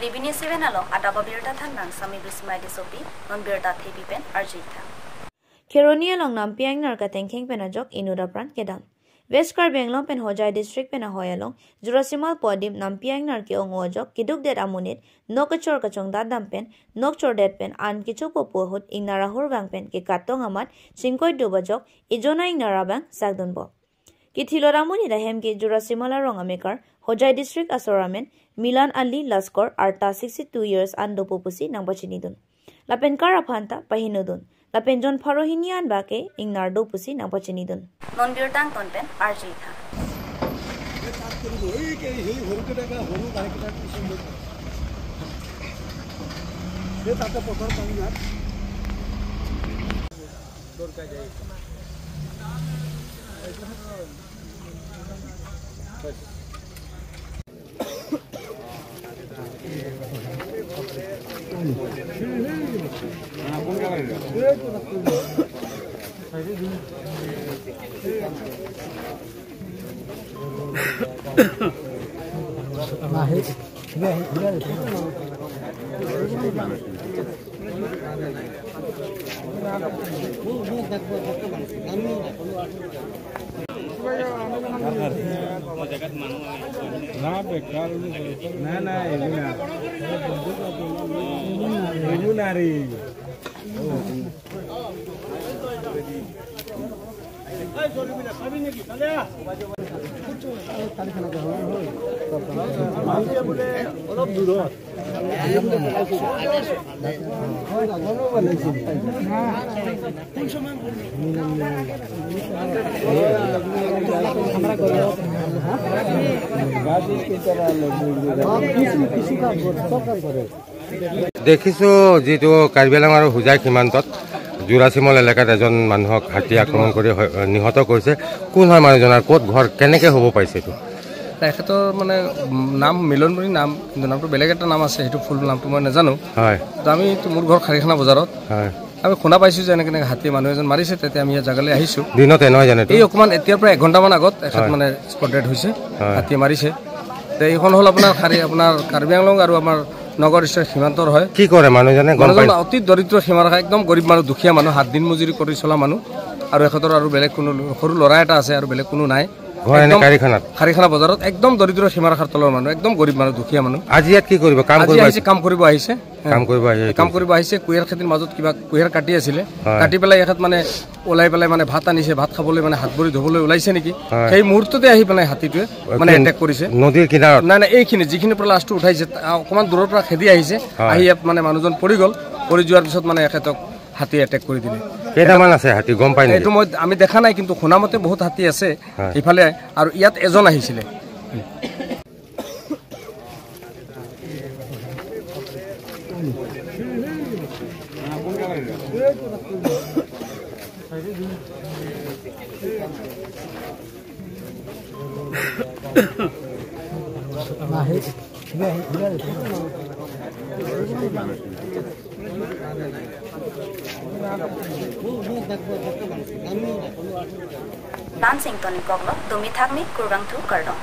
Libini 7 along adaba birta than nang sami bismai de sopi non birta thepi pen arjitha Kheroni along nampiang nar ka tengkheng pen ajok inuda pran kedam West Karbi Anglong pen Hojai district pen hoy along Jurasimal podim nampiang nar ke ong ojok kiduk det amunit nok chor ka chong dadam pen nok chor det pen an kichu popo hot ingnara hurgang pen ke katong amat singkoi dubajok ijona ingnara bang sagdon bo Kithilor amuni rahem ke Jurasimal rong amekar Hojai district asoramen Milan Ali Laskor arta 62 years an dopopusi nangbachinidun Lapen kara phanta pahinudun Lapen John Farohinian bake ingnar dopusi nangbachinidun Non birtang tonpen arjitha দেখিছোঁ যিটো কাৰ্বি আংলং আৰু হোজাই সীমান্তত জোৰাচিমল এলেকাত এজন মানুহক হাতী আক্ৰমণ কৰি নিহত কৰিছে। কোন হয় মানুহজন আৰু ক'ত ঘৰ, কেনেকৈ হ'ব পাৰিছে এইটো? তেখেতৰ মানে নাম মিলন বুলি নাম, কিন্তু নামটো বেলেগ এটা নাম আছে, সেইটো ফুল নামটো মই নাজানো। হয়, তো আমি মোৰ ঘৰ খাৰিখানা বজাৰত। হয়, আমি শুনা পাইছোঁ যে এনেকৈ এনেকৈ হাতী মানুহ এজন মাৰিছে, তেতিয়া আমি ইয়াত জেগালৈ আহিছোঁ। দিনতে নহয় জানো? এই অকণমান এতিয়াৰ পৰা 1 ঘণ্টামান আগত এখেত মানে স্পটেড হৈছে, হাতীয়ে মাৰিছে। এইখন হ'ল আপোনাৰ আপোনাৰ কাৰ্বি আংলং আৰু আমাৰ নগৰ ডিষ্ট্ৰিক্ট সীমান্তৰ হয়। কি কৰে মানুহজনে? মানুহজন অতি দৰিদ্ৰ সীমাৰেখা, একদম গৰীব মানুহ, দুখীয়া মানুহ, 7 দিন মজুৰি কৰি চলা মানুহ। আৰু এখেতৰ আৰু বেলেগ কোনো সৰু ল'ৰা এটা আছে আৰু বেলেগ কোনো নাই। খাৰিখানা বজাৰত একদম দৰিদ্ৰ সীমাৰেখাৰ তলৰ মানুহ, একদম গৰীব মানুহ, দুখীয়া মানুহ। আজি ইয়াত কি কৰিব? কাম কৰিব আহিছে, কাম কৰিব আহিছে, কাম কৰিব আহিছে, কাম কৰিব আহিছে। কুঁহিয়াৰ খেতিৰ মাজত কিবা কুঁহিয়াৰ কাটি আছিলে, কাটি পেলাই এখেত মানে ওলাই পেলাই মানে ভাত আনিছে, ভাত খাবলৈ মানে হাত ভৰি ধুবলৈ ওলাইছে নেকি, সেই মুহূৰ্ততে আহি পেলাই হাতীটোৱে মানে এটেক কৰিছে। নদীৰ কিনাৰত? নাই নাই, এইখিনি যিখিনিৰ পৰা লাষ্টটো উঠাইছে অকণমান দূৰৰ পৰা খেদি আহিছে, আহি ইয়াত মানে মানুহজন পৰি গ'ল। পৰি যোৱাৰ পিছত মানে এখেতক হাতী এটেক কৰি দিলে। কেইটামান আছে হাতী গম পাই এইটো মই আমি দেখা নাই, কিন্তু শুনামতে বহুত হাতী আছে ইফালে। আৰু ইয়াত এজন আহিছিলে। Lansing Tony Koglo, Dumi Thakmi, Kurgang Thu Kardong.